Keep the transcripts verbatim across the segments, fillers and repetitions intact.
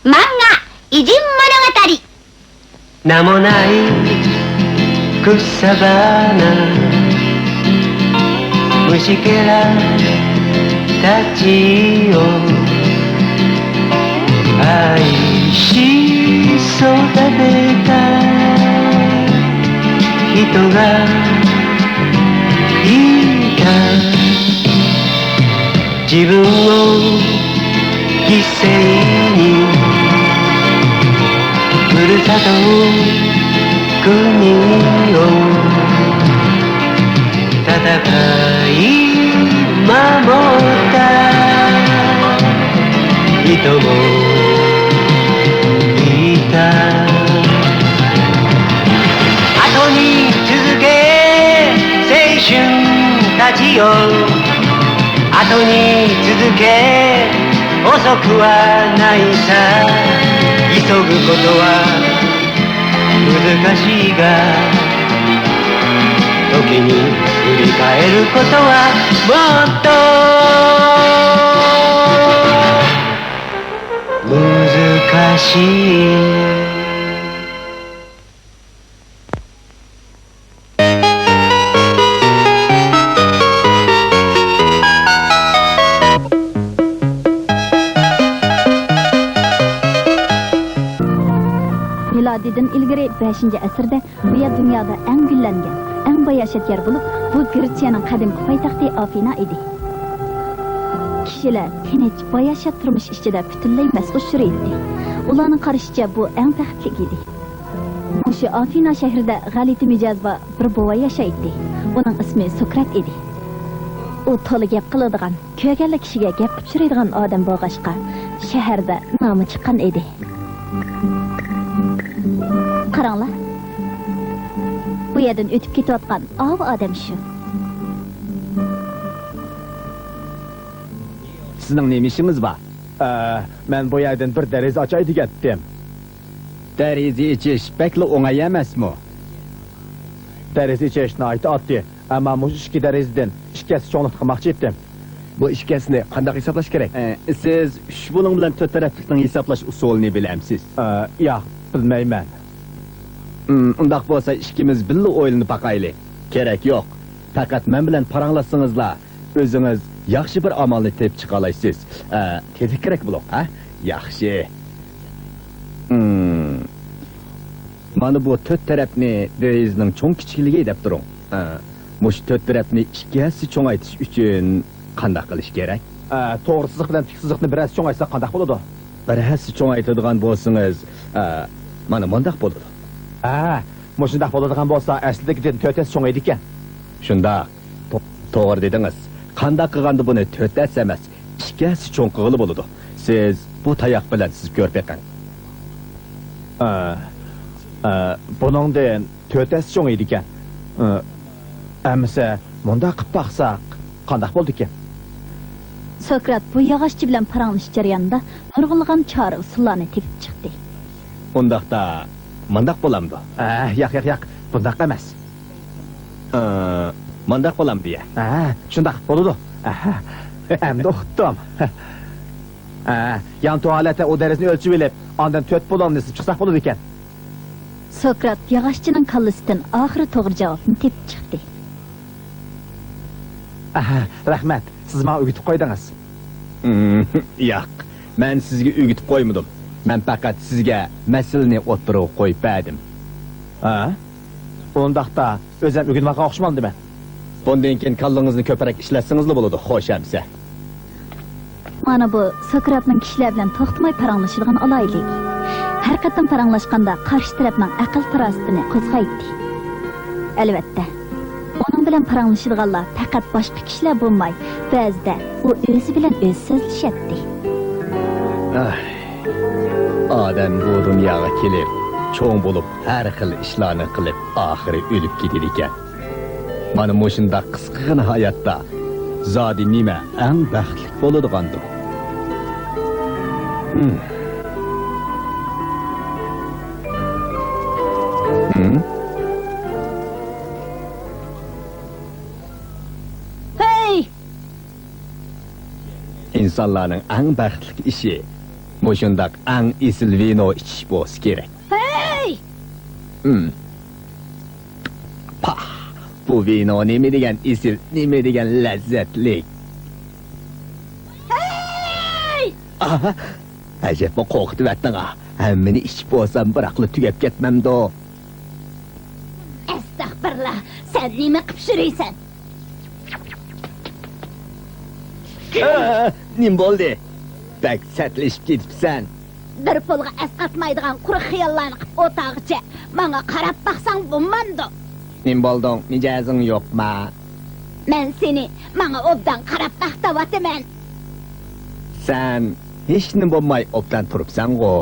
漫画偉人物語。名もない草花、虫けらたちを愛し育てた人がいた。自分を犠牲にふるさと国を戦い守った人もいた。後に続け青春たちよ、後に続け、遅くはないさ。急ぐことは難しいが、時に振り返ることはもっと難しい。 مىلادىدىن ئىلگىرى بەشىنچى ئەسىردە بۇ يەر دۇنيادا ئەڭ گۈللەنگەن، ئەڭ باياشات يەر بولۇپ، بۇ گرېتسىيەنىڭ قەدىمكى پايتەختى ئافىنا ئىدى. كىشىلەر تىنچ، باياشات تۇرمۇش ئىچىدە پۈتۈنلەي مەستخۇش يۈرەيتتى. ئۇلارنىڭ قارىشىچە، بۇ ئەڭ بەختلىك ئىدى. مۇشۇ ئافىنا شەھىرىدە غەلىتە مىجەز بار بىر بوۋاي ياشايتتى. ئۇنىڭ ئىسمى سوكرات ئىدى. ئۇ تولا گەپ قىلىدىغان، كۆرگەنلا كىشىگە گەپ قىپ يۈرىدىغان ئادەم بولغاچقا، شەھەردە نامى چىققان ئىدى. قاراڭلار، بۇ يەردىن ئۆتۈپ كېتىۋاتقان ئاۋۇ ئادەم شۇ. سىزنىڭ نېمە ئىشىڭىز بار؟ ئە، مەن بۇ يەردىن بىر دېرىزە ئاچاي دېگەنتىم. دېرىزە ئېچىش بەكلا ئوڭاي ئەمەسمۇ؟ دېرىزە ئېچىش ناھايىتى ئاددىي، ئەمما مۇشۇ ئىككى دېرىزىدىن ئىككى ھەسسە چوڭلۇقتا قىلماقچى ئىدىم. بۇ ئىككى ھەسسىنى قانداق ھېسابلاش كېرەك؟ ئە، سىز ئۈچ بۇلۇڭ بىلەن تۆت تەرەپلىكنىڭ ھېسابلاش ئۇسۇلىنى بىلەمسىز؟ ئە، ياق، بىلمەيمەن. ئىم، ئۇنداق بولسا ئىككىمىز بىللە ئويلىنىپ باقايلى. كېرەك يوق. پەقەت مەن بىلەن پاراڭلاشسىڭىزلا، ئۆزىڭىز ياخشى بىر ئامالنى تېپىپ چىقالايسىز. ئە، تېتىك كېرەك بولۇڭ، ھە؟ ياخشى. ئىم، مانا بۇ تۆت تەرەپنى دېرىزىنىڭ چوڭ كىچىكلىكى دەپ تۇرۇڭ. ئە، مۇشۇ تۆت تەرەپنى ئىككى ھەسسە چوڭايتىش ئۈچۈن قانداق قىلىش كېرەك؟ ئە، توغرا سىزىق بىلەن تىك سىزىقنى بىر ھەسسە چوڭايتساق قانداق بولىدۇ؟ بىر ھەسسە چوڭايتىدىغان بولسىڭىز، ئە، مانا مۇنداق بولىدۇ. ھە، مۇشۇنداق بولىدىغان بولسا، ئەسلىدىكىدىن تۆت ھەسسە چوڭىيىدىكەن. شۇنداق. تو-، توغرا دېدىڭىز. قانداق قىلغاندا بۇنى تۆت ھەسسە ئەمەس، ئىككى ھەسسە چوڭ قىلغىلى بولىدۇ؟ سىز بۇ تاياق بىلەن سىزىپ كۆرۈپ بېقىڭ. ئە، ئە، بۇنىڭدىن تۆت ھەسسە چوڭىيىدىكەن. ئە، ئەمىسە، مۇنداق قىلىپ باقساق، قانداق بولىدىكەن؟ سوكرات بۇ ياغاچچى بىلەن پاراڭلىشىش جەريانىدا نۇرغۇنلىغان چارە ئۇسۇللارنى تېپىپ چىقتى. ئۇنداقتا، مانداق بولامدۇ؟ ئە، ياق، ياق، ياق، بۇنداق ئەمەس. ئە، مانداق بولامدۇ يا؟ ئە، شۇنداق بولىدۇ. ئەھە، ئەمدى ئۇقتۇم. ئە، يانتۇ ھالەتتە ئۇ دېرىزىنى ئۆلچىۋېلىپ، ئاندىن تۆت بۇلۇڭنى سىزىپ چىقساق بولىدىكەن. سوكرات ياغاچچىنىڭ كاللىسىدىن ئاخىرى توغرا جاۋابنى تېپىپ چىقتى. ئەھە، رەھمەت، سىز ماڭا ئۆگىتىپ قويدىڭىز. ياق، مەن سىزگە ئۆگىتىپ قويمىدىم. مەن پەقەت سىزگە مەسىلىنى ئوتتۇرىغا قويۇپ بەردىم. ھە؟ ئۇنداقتا، ئۆزۈم ئۆگىنىۋالغان ئوخشىمامدىمەن؟ بۇندىن كېيىن كاللىڭىزنى كۆپرەك ئىشلەتسىڭىزلا بولىدۇ، خوش ئەمىسە. مانا بۇ سوكراتنىڭ كىشىلەر بىلەن توختىماي پاراڭلىشىدىغان ئالاھىدىلىكى. ھەر قېتىم پاراڭلاشقاندا قارشى تەرەپنىڭ ئەقىل پاراسىتىنى قوزغايتتى. ئەلۋەتتە، ئۇنىڭ بىلەن پاراڭلىشىدىغانلار پەقەت باشقا كىشىلەر بولماي، بەزىدە ئۇ ئۆزى بىلەن ئۆزى سۆزلىشەتتى. ئاھ، ئادەم بۇ دۇنياغا كېلىپ، چوڭ بولۇپ، ھەر خىل ئىشلارنى قىلىپ، ئاخىرى ئۆلۈپ كېتىدىكەن. مانا مۇشۇنداق قىسقىغىنە ھاياتتا زادى نېمە ئەڭ بەختلىك بولىدىغاندۇ؟ ھىم. ھىم؟ ھەي! ئىنسانلارنىڭ ئەڭ بەختلىك ئىشى، مۇشۇنداق ئەڭ ئېسىل ۋىنو ئىچىش بولسا كېرەك. ھەي! ھىم. پاھ! بۇ ۋىنو نېمە دېگەن ئېسىل، نېمە دېگەن لەززەتلىك. ھەي! ئاھا! ئەجەبمۇ قورقۇتۇۋەتتىڭ ھە. ھەممىنى ئىچىپ بولسام، بىراقلا تۈگەپ كەتمەمدۇ؟ ئەستەغپىرۇللا، سەن نېمە قىپ يۈرۈيسەن؟ ئە، نېمە بولدى؟ بەك سەتلىشىپ كېتىپسەن. بىر پۇلغا ئەسقاتمايدىغان قۇرۇق خىياللارنى قىپ ئولتۇرغۇچە ماڭا قاراپ باقساڭ بولمامدۇ؟ نېمە بولدۇڭ؟ مىجەزىڭ يوقما؟ مەن سېنى ماڭا ئوبدان قاراپ باق دەۋاتىمەن. سەن ھېچنېمە بولماي ئوبدان تۇرۇپسەنغۇ.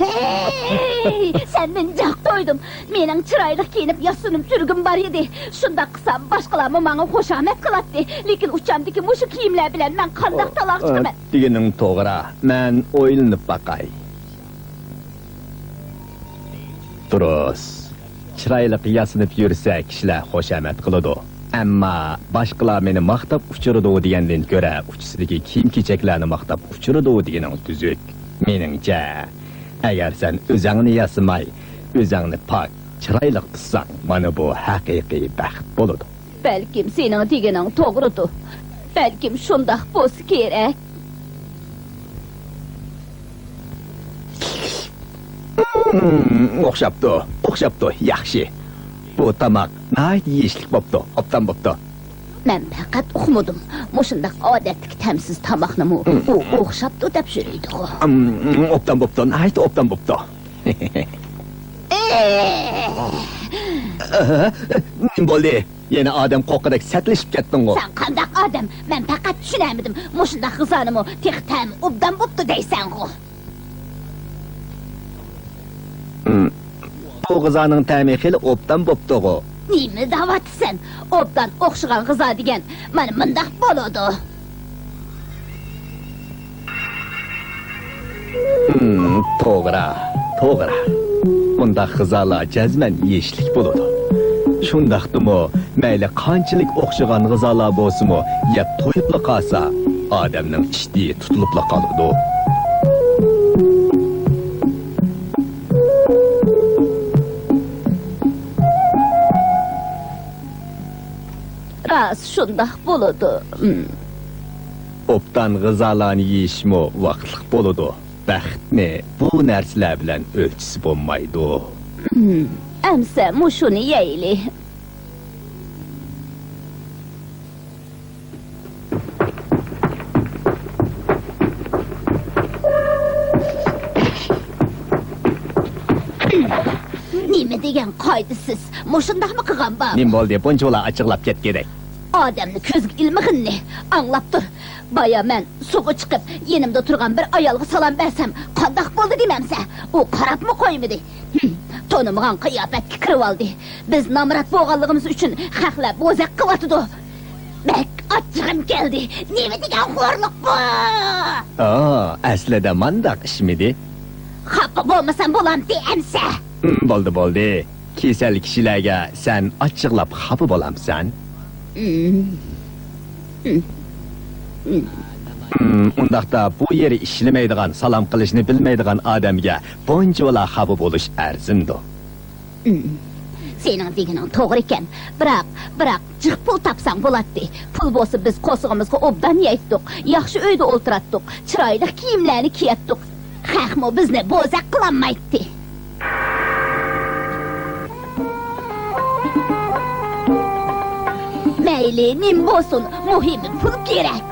ھەي! سەندىن جىق تويدۇم. مېنىڭ چىرايلىق كىيىنىپ ياسىنىپ يۈرگۈم بار ئىدى. شۇنداق قىلسام، باشقىلارمۇ ماڭا خۇشامەت قىلاتتى. لېكىن ئۇچامدىكى مۇشۇ كىيىملەر بىلەن مەن قانداق تالاق چىقىمەن؟ دېگىنىڭ توغرا. مەن ئويلىنىپ باقاي. دۇرۇس. چىرايلىق ياسىنىپ يۈرسە، كىشىلەر خۇشامەت قىلىدۇ. ئەمما باشقىلار مېنى ماختاپ ئۇچۇرىدۇ دېگەندىن كۆرە، ئۇچىسىدىكى كىيىم-كېچەكلەرنى ماختاپ ئۇچۇرىدۇ دېگىنىڭ تۈزۈك. مېنىڭچە، ئەگەر سەن ئۆزۈڭنى ياسىماي، ئۆزۈڭنى پاك، چىرايلىق تۇتساڭ، مانا بۇ ھەقىقىي بەخت بولىدۇ. بەلكىم سېنىڭ دېگىنىڭ توغرىدۇر. بەلكىم شۇنداق بولسا كېرەك. ھىم، ئوخشاپتۇ، ئوخشاپتۇ، ياخشى. بۇ تاماق ناھايىتى يېيىشلىك بوپتۇ، ئوبدان بوپتۇ. مەن پەقەت ئۇقمىدىم، مۇشۇنداق ئادەتتىكى تەمسىز تاماقنىمۇ ئۇ ئوخشاپتۇ دەپ يۈرىدىغۇ. ھىم، ئوبدان بوپتۇ، ناھايىتى ئوبدان بوپتۇ. نېمە بولدى؟ يەنە ئادەم قوققۇدەك سەتلىشىپ كەتتىڭغۇ؟ سەن قانداق ئادەم؟ مەن پەقەت چۈشىنەلمىدىم. مۇشۇنداق غىزانىمۇ تېخى تەمى ئوبدان بوپتۇ دەيسەنغۇ؟ ھىم. بۇ غىزانىڭ تەمى خېلى ئوبدان بوپتۇغۇ. نېمە دەۋاتىسەن؟ ئوبدان ئوخشىغان غىزا دېگەن مانا مۇنداق بولىدۇ. ھىم، توغرا، توغرا. مۇنداق غىزالار جەزمەن يېيىشلىك بولىدۇ. شۇنداقتىمۇ، مەيلى قانچىلىك ئوخشىغان غىزالار بولسىمۇ، يەپ تويۇپلا قالسا، ئادەمنىڭ ئىشتىيى تۇتۇلۇپلا قالىدۇ. راست شۇنداق بولىدۇ. ھىم. ئوبدان غىزالارنى يېيىشمۇ ۋاقىتلىق بولىدۇ. بەختنى بۇ نەرسىلەر بىلەن ئۆلچىسە بولمايدۇ. ھىم، ئەمسە مۇشۇنى يەيلى. نېمە دېگەن قائىدىسىز؟ مۇشۇنداقمۇ قىلغان بار؟ نېمە بولدى؟ بۇنچىۋالا ئاچچىقلاپ كەتكۈدەك. ئادەمنى كۆزگە ئىلمىغىنىنى ئاڭلاپ تۇر. بايا مەن سۇغا چىقىپ، يېنىمدا تۇرغان بىر ئايالغا سالام بەرسەم، قانداق بولدى دېمەمسە؟ ئۇ قاراپمۇ قويمىدى. ھىم، تونۇمىغان قىياپەتكە كىرىۋالدى. بىز نامرات بولغانلىقىمىز ئۈچۈن خەقلەر بوزەك قىلىۋاتىدۇ. بەك ئاچچىقىم كەلدى. نېمە دېگەن خورلۇققۇ! ئا، ئەسلىدە مانداق ئىشمىدى؟ خاپا بولمىسام بولامتى ئەمسە؟ ھىم، بولدى، بولدى. كېسەل كىشىلەرگە سەن ئاچچىقلاپ خاپا بولامسەن؟ ھىم. ھىم. ھىم، ئۇنداقتا بۇ يېرى ئىشلىمەيدىغان، سالام قىلىشنى بىلمەيدىغان ئادەمگە بۇنچىۋالا خاپا بولۇش ئەرزىمدۇ؟ ھىم. سېنىڭ دېگىنىڭ توغرا ئىكەن. بىراق، بىراق جىق پۇل تاپساڭ بولاتتى. پۇل بولسا بىز قورسىقىمىزغا ئوبدان يەيتتۇق، ياخشى ئۆيدە ئولتۇراتتۇق، چىرايلىق كىيىملەرنى كىيەتتۇق. خەقمۇ بىزنى بوزەك قىلالمايتتى. مەيلى، نېمە بولسۇن، مۇھىمى پۇل كېرەك.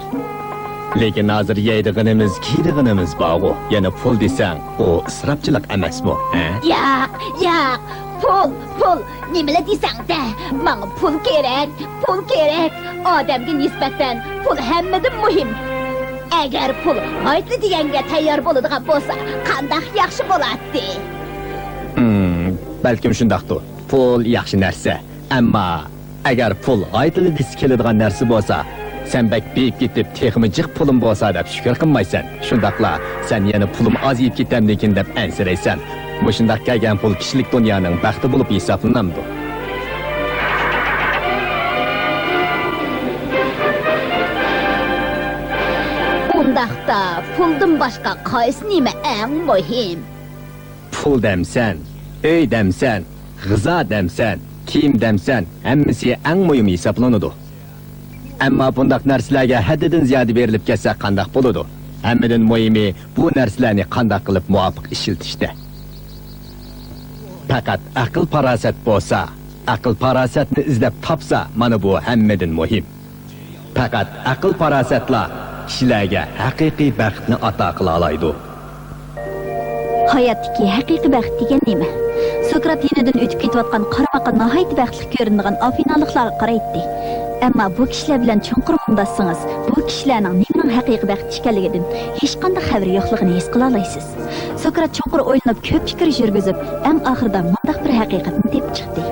لېكىن ھازىر يەيدىغىنىمىز، كىيىدىغىنىمىز بارغۇ. يەنە پۇل دېسەڭ، ئۇ ئىسراپچىلىق ئەمەسمۇ، ھە؟ ياق، ياق، پۇل، پۇل. نېمىلا دېسەڭ دە، ماڭا پۇل كېرەك، پۇل كېرەك. ئادەمگە نىسبەتەن پۇل ھەممىدىن مۇھىم. ئەگەر پۇل ھايتلا دېگەنگە تەييار بولىدىغان بولسا، قانداق ياخشى بولاتتى. ھىم، بەلكىم شۇنداقتۇ. پۇل ياخشى نەرسە. ئەمما ئەگەر پۇل ھايتلا دېسە كېلىدىغان نەرسە بولسا، سەن بەك بېيىپ كېتىپ، تېخىمۇ جىق پۇلۇم بولسا دەپ شۈكۈر قىلمايسەن. شۇنداقلا سەن يەنە پۇلۇم ئازىيىپ كېتەمدىكىن دەپ ئەنسىرەيسەن. مۇشۇنداق كەلگەن پۇل كىشىلىك دۇنيانىڭ بەختى بولۇپ ھېسابلىنامدۇ؟ ئۇنداق ھاياتتا پۇلدىن باشقا قايسى نېمە ئەڭ مۇھىم؟ پۇل دەمسەن، ئۆي دەمسەن، غىزا دەمسەن، كىيىم دەمسەن، ھەممىسى ئەڭ مۇھىمى ھېسابلىنىدۇ. ئەمما بۇنداق نەرسىلەرگە ھەددىدىن زىيادە بېرىلىپ كەتسە قانداق بولىدۇ؟ ھەممىدىن مۇھىمى، بۇ نەرسىلەرنى قانداق قىلىپ مۇۋاپىق ئىشلىتىشتە. پەقەت ئەقىل-پاراسەت بولسا، ئەقىل-پاراسەتنى ئىزدەپ تاپسا، مانا بۇ ھەممىدىن مۇھىم. پەقەت ئەقىل-پاراسەتلا كىشىلەرگە ھەقىقىي بەختنى ئاتا قىلالايدۇ. ھاياتتىكى ھەقىقىي بەخت دېگەن نېمە؟ سوكرات يېنىدىن ئۆتۈپ كېتىۋاتقان قارىماققا ناھايىتى بەختلىك كۆرۈنىدىغان ئافىنالىقلارغا قارايتتى. ئەمما بۇ كىشىلەر بىلەن چوڭقۇر مۇڭداشسىڭىز، بۇ كىشىلەرنىڭ نېمىنىڭ ھەقىقىي بەخت ئىكەنلىكىدىن ھېچقانداق خەۋىرى يوقلۇقىنى ھېس قىلالايسىز. سوكرات چوڭقۇر ئويلىنىپ، كۆپ پىكىر يۈرگۈزۈپ، ئەڭ ئاخىرىدا مۇنداق بىر ھەقىقەتنى تېپىپ چىقتى.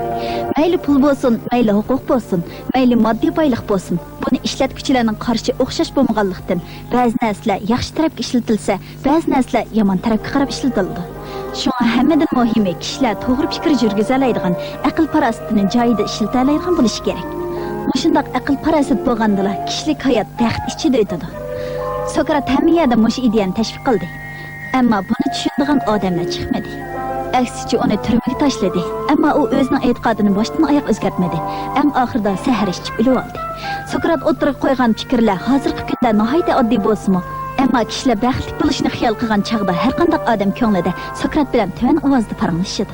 مەيلى پۇل بولسۇن، مەيلى ھوقۇق بولسۇن، مەيلى ماددىي بايلىق بولسۇن، بۇنى ئىشلەتكۈچىلەرنىڭ قارىشى ئوخشاش بولمىغانلىقتىن، بەزى نەرسىلەر ياخشى تەرەپكە ئىشلىتىلسە، بەزى نەرسىلەر يامان تەرەپكە قاراپ ئىشلىتىلىدۇ. شۇڭا ھەممىدىن مۇھىمى، كىشىلەر توغرا پىكىر يۈرگۈزەلەيدىغان، ئەقىل-پاراسىتىنى جايىدا ئىشلىتەلەيدىغان بولۇشى كېرەك. مۇشۇنداق ئەقىل-پاراسەت بولغاندىلا، كىشىلىك ھايات بەخت ئىچىدە ئۆتىدۇ. سوكرات ھەممە يەردە مۇشۇ ئىدىيەنى تەشۋىق قىلدى. ئەمما بۇنى چۈشىنىدىغان ئادەملەر چىقمىدى. ئەكسىچە، ئۇنى تۈرمىگە تاشلىدى. ئەمما ئۇ ئۆزىنىڭ ئېتىقادىنى باشتىن ئاياغ ئۆزگەرتمىدى. ئەڭ ئاخىرىدا زەھەر ئىچىپ ئۆلۈۋالدى. سوكرات ئوتتۇرىغا قويغان پىكىرلەر ھازىرقى كۈندە ناھايىتى ئاددىي بولسىمۇ، ئەمما كىشىلەر بەختلىك بولۇشنى خىيال قىلغان چاغدا ھەرقانداق ئادەم كۆڭلىدە سوكرات بىلەن تۆۋەن ئاۋازدا پاراڭلىشىدۇ.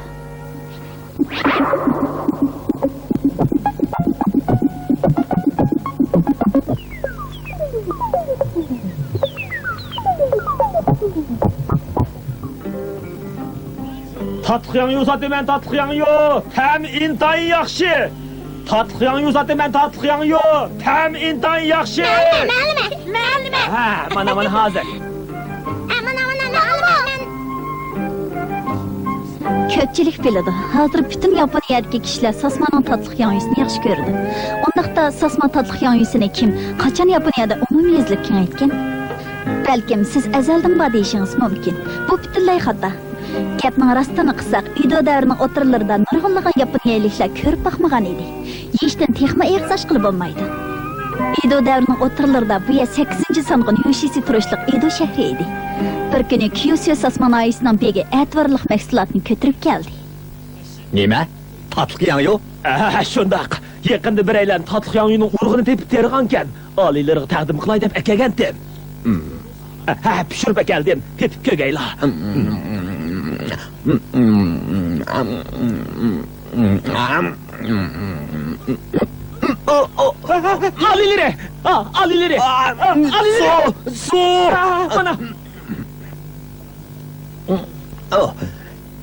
تاتلىق ياڭيۇ ساتىمەن، تاتلىق ياڭيۇ. تەمى ئىنتايىن ياخشى. تاتلىق ياڭيۇ ساتىمەن، تاتلىق ياڭيۇ. تەمى ئىنتايىن ياخشى. مەلىمە، مەلىمە، مەلىمە. ھە، مانا، مانا ھازىر. ھە، مانا، مانا، مەلىمە. كۆپچىلىك بىلىدۇ، ھازىر پۈتۈن ياپونىيەدىكى كىشىلەر ساسماننىڭ تاتلىق ياڭيۇسىنى ياخشى كۆرىدۇ. ئۇنداقتا ساسما تاتلىق ياڭيۇسىنى كىم، قاچان ياپونىيەدە ئومۇميۈزلۈك كېڭەيتكەن؟ بەلكىم سىز ئەزەلدىن بار دېيىشىڭىز مۇمكىن. بۇ پۈتۈنلەي خاتا. گەپنىڭ راستىنى قىلساق، ئېدو دەۋرىنىڭ ئوتتۇرىلىرىدا نۇرغۇنلىغان ياپونىيەلىكلەر كۆرۈپ باقمىغان ئىدى. يېيىشتىن تېخىمۇ ئېغىز ئاچقىلى بولمايدۇ. ئېدو دەۋرىنىڭ ئوتتۇرىلىرىدا بۇ يەر سەككىزىنچى سانغۇن يۇشىسى تۇرۇشلۇق ئېدو شەھىرى ئىدى. بىر كۈنى كيۇسيۇ ساسما ناھىيىسىنىڭ بېگى ئەتىۋارلىق مەھسۇلاتنى كۆتۈرۈپ كەلدى. نېمە؟ تاتلىق ياڭيۇ؟ ئە، شۇنداق. يېقىندا بىرەيلەن تاتلىق ياڭيۇنىڭ ئۇرۇقىنى تېپىپ تېرىغانكەن. ئالىيلىرىغا تەقدىم قىلاي دەپ ئەكەلگەنتىم. ھە، پىشۇرۇپ ئەكەلدىم. تېتىپ كۆگەيلا. ئالىيلىرى! ئالىيلىرى! ئالىيلىرى! سۇ! سۇ! مانا!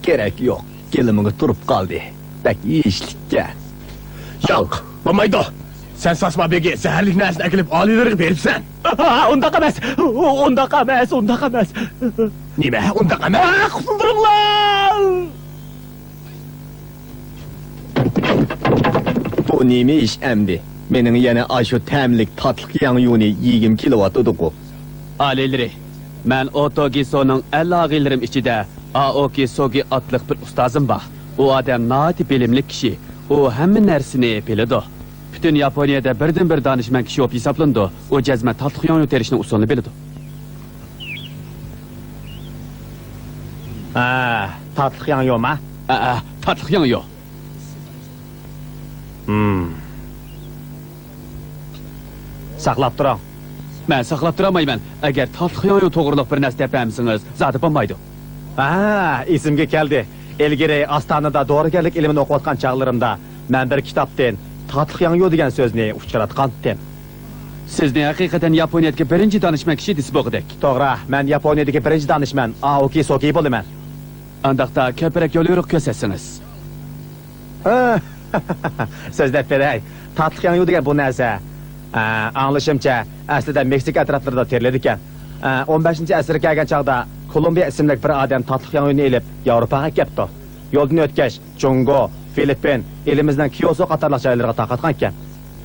كېرەك يوق. گىلىمغا تۇرۇپ قالدى. بەك يېيىشلىككەن. ياق، بولمايدۇ. سەن ساسما بېگى زەھەرلىك نەرسىنى ئەكېلىپ ئالىيلىرىغا بېرىپسەن. ئۇنداق ئەمەس، ئۇنداق ئەمەس، ئۇنداق ئەمەس. نېمە ئۇنداق ئەمەس؟ قۇتۇلدۇرۇڭلار! بۇ نېمە ئىش ئەمدى؟ مېنىڭ يەنە ئاشۇ تەملىك تاتلىق ياڭيۇنى يېگۈم كېلىۋاتىدىغۇ. ئالىيلىرى، مەن ئوتوگىسونىڭ ئەلا ئاغىنىلىرىم ئىچىدە ئائوكى سوگى ئاتلىق بىر ئۇستازىم بار. ئۇ ئادەم ناھايىتى بىلىملىك كىشى. ئۇ ھەممە نەرسىنى بىلىدۇ. پۈتۈن ياپونىيەدە بىردىنبىر دانىشمەن كىشى بولۇپ ھېسابلىنىدۇ. ئۇ جەزمەن تاتلىق ياڭيۇ تېرىشنىڭ ئۇسۇلىنى بىلىدۇ. ھە، تاتلىق ياڭيۇما؟ ھە، ھە، تاتلىق ياڭيۇ. ھىم. ساقلاپ تۇرۇڭ. مەن ساقلاپ تۇرالمايمەن. ئەگەر تاتلىق ياڭيۇ توغرۇلۇق بىر نەرسە دەپ بەرمىسىڭىز، زادى بولمايدۇ. ھە، ئېسىمگە كەلدى. ئىلگىرى ئاستانىدا دورىگەرلىك ئىلمىنى ئوقۇۋاتقان چاغلىرىمدا، مەن بىر كىتابتىن تاتلىق ياڭيۇ دېگەن سۆزنى ئۇچراتقانتىم. سىزنى ھەقىقەتەن ياپونىيەدىكى بىرىنچى دانىشمەن كىشى دېسە بولغۇدەك. توغرا، مەن ياپونىيەدىكى بىرىنچى دانىشمەن ئائوكى سوگى بولىمەن. ئانداقتا كۆپرەك يوليورۇق كۆرسەتسىڭىز. سۆزلەپ بېرەي. تاتلىق ياڭيۇ دېگەن بۇ نەرسە، ئە، ئاڭلىشىمچە، ئەسلىدە مېكسىكا ئەتراپلىرىدا تېرىلىدىكەن. ئە، ئون بەشىنچى ئەسىرگە كەلگەن چاغدا كولومبىيە ئىسىملىك بىر ئادەم تاتلىق ياڭيۇنى ئېلىپ ياۋروپاغا كەپتۇ. يولدىن ئۆتكەچ، جۇڭگو، فىلىپپىن، ئېلىمىزنىڭ كيوسو قاتارلىق جايلىرىغا تارقاتقانىكەن.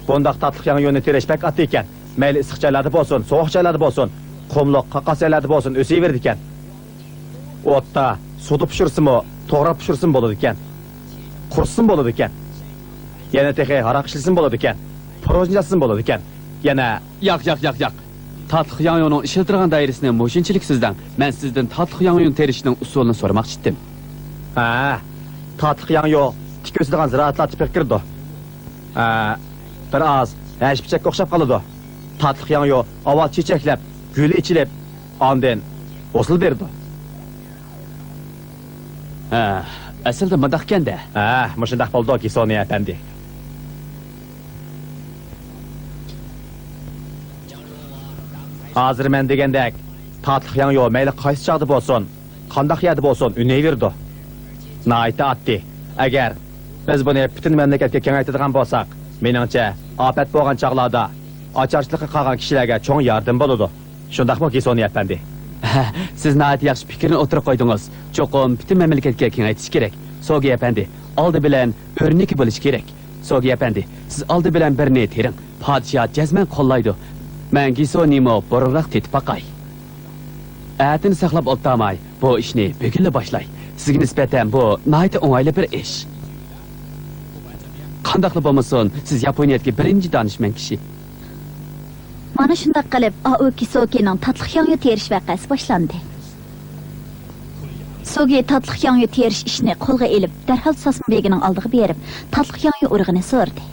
بۇنداق تاتلىق ياڭيۇنى تېرىش بەك ئاددىيكەن. مەيلى ئىسسىق جايلاردا بولسۇن، سوغۇق جايلاردا بولسۇن، قۇملۇق، قاقاس جايلاردا بولسۇن، ئۆسۈۋېرىدىكەن. ئوتتا، سۇدا پىشۇرسىمۇ، توغراپ پىشۇرسىمۇ بولىدىكەن. قۇرۇتسىمۇ بولىدىكەن. يەنە تېخى ھاراق ئىشلىسىمۇ بولىدىكەن. پىروژنى ياسىسىمۇ بولىدىكەن. يەنە ياق، ياق، ياق، ياق. تاتلىق ياڭيۇنىڭ ئىشلىتىدىغان دائىرىسىنى مۇشۇنچىلىك سۆزلەڭ. مەن سىزدىن تاتلىق ياڭيۇنى تېرىشنىڭ ئۇسۇلىنى سورىماقچى ئىدىم. ھە، تاتلىق ياڭيۇ تىك ئۆسىدىغان زىرائەتلەر تىپىغا كىرىدۇ. ھە، بىر ئاز ھەشپىچەككە ئوخشاپ قالىدۇ. تاتلىق ياڭيۇ ئاۋۋال چېچەكلەپ، گۈلى ئېچىلىپ، ئاندىن ھوسۇل بېرىدۇ. ھە، ئەسلىدە مۇنداق ئىكەن-دە. ھە، مۇشۇنداق بولىدۇ، گىسونى ئەپەندى. ھازىر مەن دېگەندەك، تاتلىق ياڭيۇ مەيلى قايسى چاغدا بولسۇن، قانداق يەردە بولسۇن، ئۈنىيىۋېرىدۇ. ناھايىتى ئاددىي. ئەگەر بىز بۇنى پۈتۈن مەملىكەتكە كېڭەيتىدىغان بولساق، مېنىڭچە، ئاپەت بولغان چاغلاردا ئاچارچىلىققا قالغان كىشىلەرگە چوڭ ياردىمى بولىدۇ. شۇنداقمۇ، گىسونى ئەپەندى؟ ھە، سىز ناھايىتى ياخشى پىكىرنى ئوتتۇرىغا قويدىڭىز. چوقۇم پۈتۈن مەملىكەتكە كېڭەيتىش كېرەك. سوگى ئەپەندى، ئالدى بىلەن ئۆرنىكى بولۇشى كېرەك. سوگى ئەپەندى، سىز ئالدى بىلەن بىرنى تېرىڭ. پادىشاھ جەزمەن قوللايدۇ. مەن گىسونىمۇ بۇرۇنراق تېتىپ باقاي. ئەتىنى ساقلاپ ئولتۇرماي، بۇ ئىشنى بۈگۈنلا باشلاي. سىزگە نىسبەتەن بۇ ناھايىتى ئوڭايلا بىر ئىش. قانداقلا بولمىسۇن، سىز ياپونىيەدىكى بىرىنچى دانىشمەن كىشى. مانا شۇنداق قىلىپ، ئاۋۇكى سوگىنىڭ تاتلىق ياڭيۇ تېرىش ۋەقەسى باشلاندى. سوگى تاتلىق ياڭيۇ تېرىش ئىشىنى قولغا ئېلىپ، دەرھال ساسما بېگىنىڭ ئالدىغا بېرىپ، تاتلىق ياڭيۇ ئۇرۇقىنى سورىدى.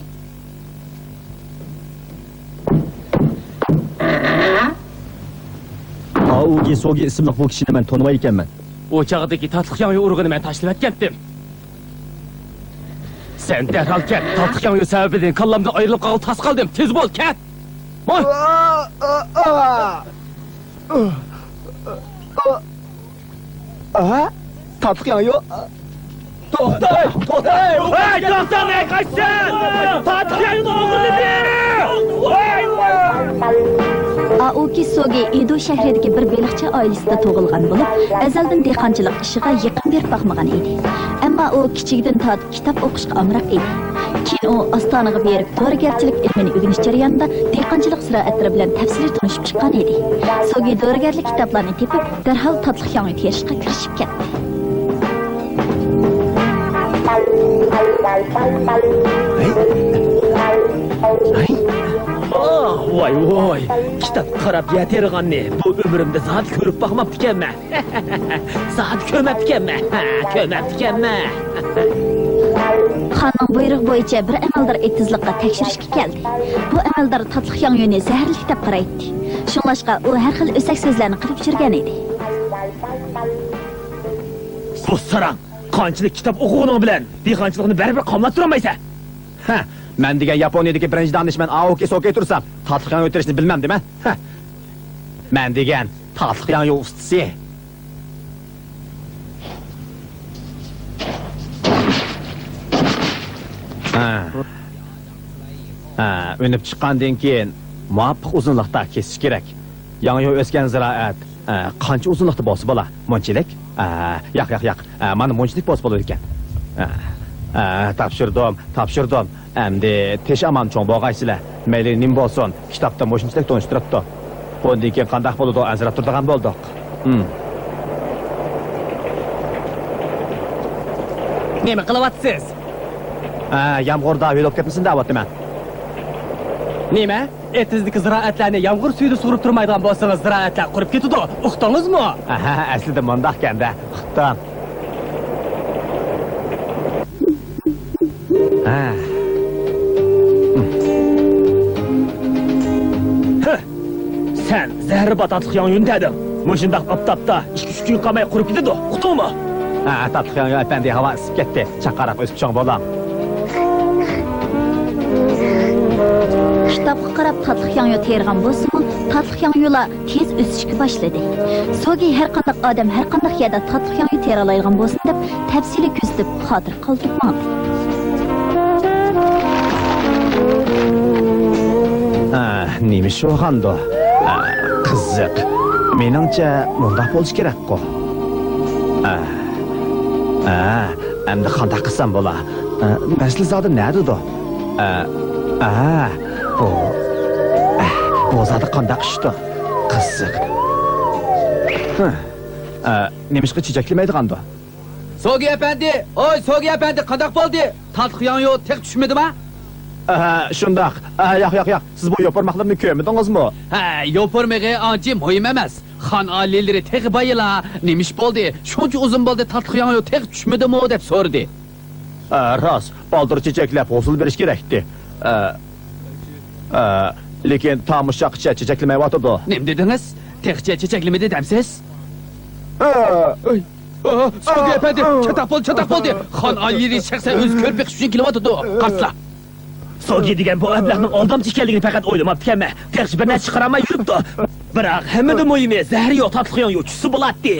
ئاۋۇكى سوگى ئىسىملىق بۇ كىشىنى مەن تونۇمايدىكەنمەن. ئۇ چاغدىكى تاتلىق ياڭيۇ ئۇرۇقىنى مەن تاشلىۋەتكەنتىم. سەن دەرھال كەت، تاتلىق ياڭيۇ سەۋەبىدىن كاللامدىن ئايرىلىپ قالغىلى تاس قالدىم، تېز بول، كەت! ۋاي! ئاھا! تاتلىق ياڭيۇ! توختاڭ! توختاڭ! ھەي، توختاڭ، ھەي، قاچسىڭ! تاتلىق ياڭيۇنى ئوغرىلىدى! ۋاي، ۋاي! ئاۋۇكى سوگى ئېدو شەھىرىدىكى بىر بېلىقچى ئائىلىسىدە تۇغۇلغان بولۇپ، ئەزەلدىن دېھقانچىلىق ئىشىغا يېقىن بېرىپ باقمىغان ئىدى. ئەمما ئۇ كىچىكىدىن تارتىپ كىتاب ئوقۇشقا ئامراق ئىدى. كېيىن ئۇ ئاستانىغا بېرىپ، دورىگەرچىلىك ئىلمىنى ئۆگىنىش جەريانىدا دېھقانچىلىق زىرائەتلىرى بىلەن تەپسىلىي تونۇشۇپ چىققان ئىدى. سوگى دورىگەرلىك كىتابلارنى تېپىپ، دەرھال تاتلىق ياڭيۇ تېرىشقا كىرىشىپ كەتتى. ھەي! ھەي! ئاھ، ۋاي، ۋاي! كىتابقا قاراپ يەر تېرىغاننى بۇ ئۆمرۈمدە زادى كۆرۈپ باقماپتىكەنمەن. زادى كۆرمەپتىكەنمەن. ھە، كۆرمەپتىكەنمەن. خاننىڭ بۇيرۇقى بويىچە بىر ئەمەلدار ئېتىزلىققا تەكشۈرۈشكە كەلدى. بۇ ئەمەلدار تاتلىق ياڭيۇنى زەھەرلىك دەپ قارايتتى. شۇڭلاشقا ئۇ ھەر خىل ئۆسەك سۆزلەرنى قىلىپ يۈرگەن ئىدى. بۇ ساراڭ، قانچىلىك كىتاب ئوقۇغىنىڭ بىلەن دېھقانچىلىقنى بەرىبىر قاملاشتۇرالمايسەن. ھە، مەن دېگەن ياپونىيەدىكى بىرىنچى دانىشمەن ئاۋۇكى سوكى تۇرسام، تاتلىق ياڭيۇ تېرىشنى بىلمەمدىمەن؟ ھە، مەن دېگەن تاتلىق ياڭيۇ ئۇستىسى. ھە. ھە، ئۈنۈپ چىققاندىن كېيىن مۇۋاپىق ئۇزۇنلۇقتا كېسىش كېرەك. ياڭيۇ ئۆسكەن زىرائەت، ھە، قانچە ئۇزۇنلۇقتا بولسا بولا، مۇنچىلىك. ھە، ياق، ياق، ياق. ھە، مانا مۇنچىلىك بولسا بولىدىكەن. ھە، ھە، تاپشۇردۇم، تاپشۇردۇم. ئەمدى تېشى ئامان چوڭ بولغايسىلەر. مەيلى نېمە بولسۇن، كىتابتا مۇشۇنچىلىك تونۇشتۇرۇپتۇ. بۇندىن كېيىن قانداق بولىدۇ، ئەنسىرەپ تۇرىدىغان بولدۇق. ھىم. نېمە قىلىۋاتىسىز؟ ھە، يامغۇردا ھۆل بولۇپ كەتمىسۇن دەۋاتىمەن. نېمە؟ ئېتىزدىكى زىرائەتلەرنى يامغۇر سۈيىدە سۇغۇرۇپ تۇرمايدىغان بولسىڭىز، زىرائەتلەر قۇرۇپ كېتىدۇ. ئۇقتىڭىزمۇ؟ ئەھە، ئەسلىدە مۇنداقكەن-دە. ئۇقتۇم. ھە. ھە! سەن زەھەرلىك تاتلىق ياڭيۇنى دەدىڭ. مۇشۇنداق ئاپتاپتا ئىككى-ئۈچ كۈن قالماي قۇرۇپ كېتىدۇ. ئۇقتۇڭمۇ؟ ھە، تاتلىق ياڭيۇ ئەپەندى، ھاۋا ئىسسىپ كەتتى. چاققانراق ئۆسۈپ چوڭ بولۇڭ. كىتابقا قاراپ تاتلىق ياڭيۇ تېرىغان بولسىمۇ، تاتلىق ياڭيۇلار تېز ئۆسۈشكە باشلىدى. سوگى ھەرقانداق ئادەم ھەرقانداق يەردە تاتلىق ياڭيۇ تېرىيالايدىغان بولسۇن دەپ تەپسىلىي كۆزىتىپ، خاتىرە قالدۇرۇپ ماڭدى. ئە، نېمە ئىش بولغاندۇ؟ ئە، قىزىق. مېنىڭچە، مۇنداق بولۇشى كېرەكقۇ. ئە، ئە، ئەمدى قانداق قىلسام بولا؟ ئە، مەسىلە زادى نەدىدۇ؟ ئە، ئە، بۇ، ئە، بۇ زادى قانداق ئىشتۇ؟ قىزىق. ھە، ئە، نېمىشقا چېچەكلىمەيدىغاندۇ؟ سوگى ئەپەندى! ۋاي، سوگى ئەپەندى، قانداق بولدى؟ تاتلىق ياڭيۇ تېخى چۈشمىدىما؟ ئەھە، شۇنداق. ئەھە، ياق، ياق، ياق. سىز بۇ يوپۇرماقلىرىنى كۆرمىدىڭىزمۇ؟ ھە، يوپۇرمىقى ئانچە مۇھىم ئەمەس. خان ئالىيلىرى تېخى بايىلا. نېمە ئىش بولدى؟ شۇنچە ئۇزۇن بولدى تاتلىق ياڭيۇ تېخى چۈشمىدىمۇ دەپ سورىدى. ئە، راست، بالدۇر چېچەكلەپ ھوسۇل بېرىش كېرەكتى. ئە، ئە، لېكىن تامۇشاققىچە چېچەكلىمەيۋاتىدۇ. نېمە دېدىڭىز؟ تېخىچە چېچەكلىمىدى دەمسىز؟ ئە. ئۆي. ئا، سوگى ئەپەندى، چاتاق بولدى، چاتاق بولدى. خان ئالىيلىرى شەخسەن ئۆزى كۆرۈپ بېقىش ئۈچۈن كېلىۋاتىدۇ. قارىسىلا. سوگى دېگەن بۇ ئەبلەخنىڭ ئالدامچى ئىكەنلىكىنى پەقەت ئويلىماپتىكەنمەن. تېخىچە بىر نەرسە چىقىرالماي يۈرۈپتۇ. بىراق ھەممىدىن مۇھىمى، زەھىرى يوق تاتلىق ياڭيۇ چۈشسە بولاتتى.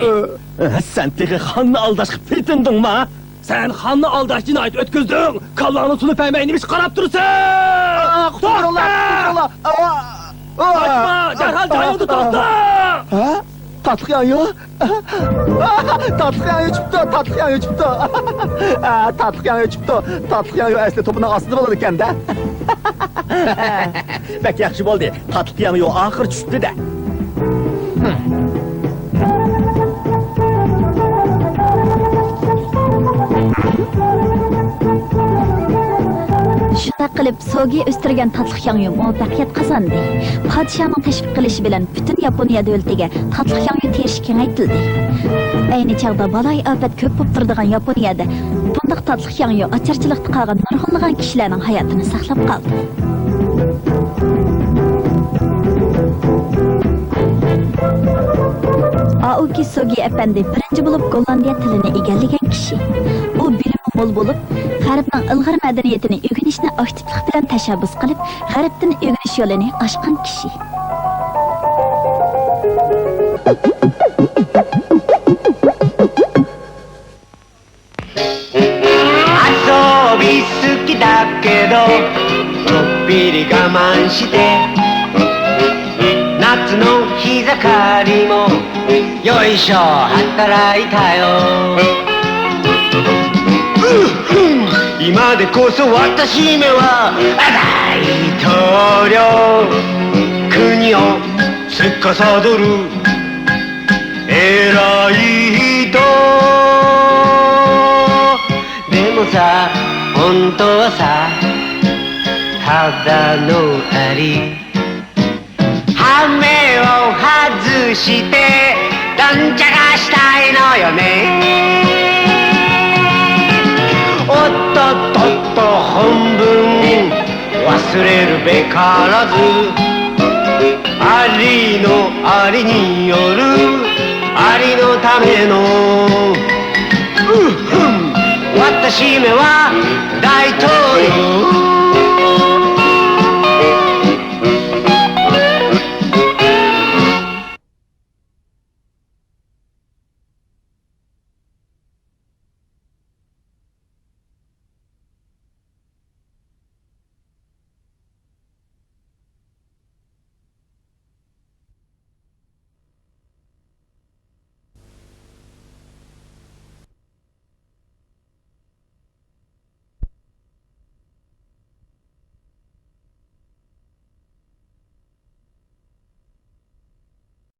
سەن تېخى خاننى ئالداشقا پېتىندىڭما؟ سەن خاننى ئالداش جىنايىتى ئۆتكۈزدۈڭ. كاللاڭنى سۇنۇپ بەرمەي نېمە ئىش قاراپ تۇرىسەن؟ ئا، قۇتۇلدۇرۇڭلار، توختا! قۇتۇلدۇرۇڭلار! ئا! قاچما، دەرھال جايىڭدا توختا! ھە؟ تاتلىق ياڭيۇ؟ تاتلىق ياڭيۇ چىقىپتۇ، تاتلىق ياڭيۇ چىقىپتۇ. ئا، تاتلىق ياڭيۇ چىقىپتۇ. تاتلىق ياڭيۇ ئەسلى توپىنىڭ ئاستىدا بولىدىكەن-دە. بەك ياخشى بولدى. تاتلىق ياڭيۇ ئاخىرى چۈشتى-دە. شۇنداق قىلىپ، سوگى ئۆستۈرگەن تاتلىق ياڭيۇ مۇۋەپپەقىيەت قازاندى. پادىشاھنىڭ تەشۋىق قىلىشى بىلەن پۈتۈن ياپونىيە دۆلىتىگە تاتلىق ياڭيۇ تېرىشى كېڭەيتىلدى. ئەينى چاغدا بالايىئاپەت كۆپ بولۇپ تۇرىدىغان ياپونىيەدە بۇنداق تاتلىق ياڭيۇ ئاچارچىلىقتا قالغان نۇرغۇنلىغان كىشىلەرنىڭ ھاياتىنى ساقلاپ قالدى. ئائۇكى سوگى ئەپەندى بىرىنچى بولۇپ گوللاندىيە تىلىنى ئىگىلىگەن كىشى. ئۇ بىلىمى مول بولۇپ، غەربنىڭ ئىلغار مەدەنىيىتىنى ئۆگىنىشنى ئاكتىپلىق بىلەن تەشەببۇس قىلىپ، غەربتىن ئۆگىنىش يولىنى ئاچقان كىشى.